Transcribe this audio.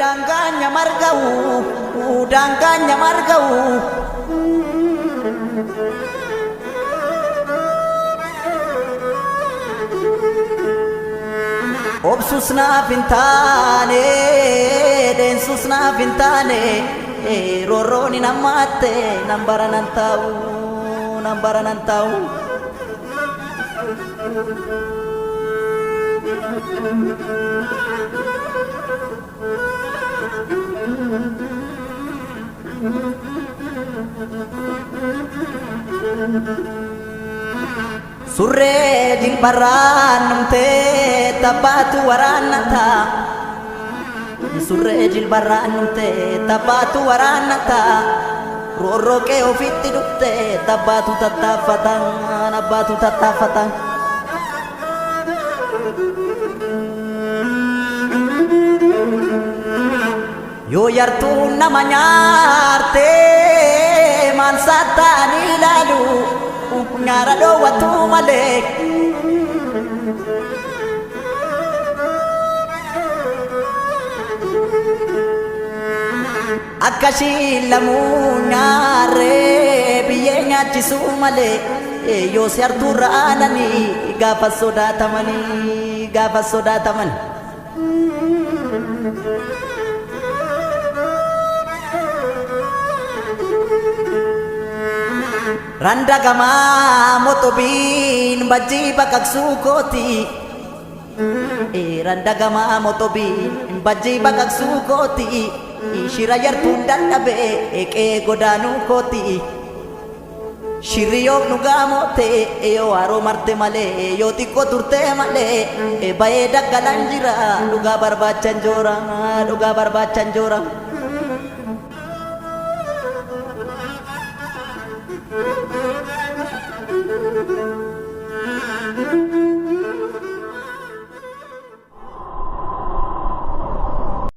Daangaan nyamarga'u, daangaan nyamarga'u. Obsus naaf hin taane, deensus naaf hin taane, roorroon hin hammaatte, nan bara nan taa'u, nan bara nan taa'u. Surree jilbarraan dhumtee tabbaatu waraannata. Surree jilbarraan dhumtee tabbaatu waraannata. Roorroo qe'ee ofitti dhufte tabbaatu tattaaffata abbaatu tattaaffata. Yoo yartuun nama nyaarte maal saattaanii ilaalu nyaara dhoowwatu malee. Akka ishiin lamuu nyaarree biyyee nyaachisuu malee yoo si hartuurra aananii gaafa sodaatamanii gaafa sodaataman. Randa gamaa moxobiin bajjii baqaqsuu kooti. Randa gamaa moxobiin bajjii baqaqsuu kooti. Shira yartuun dadhabe qe'ee godaanuu kooti. Shirri yoom dhugaa moote yoo haroo marte malee yoo xiqqoo turte malee bayee daggalan jira dhugaa barbaachan joora dhugaa barbaachan joora.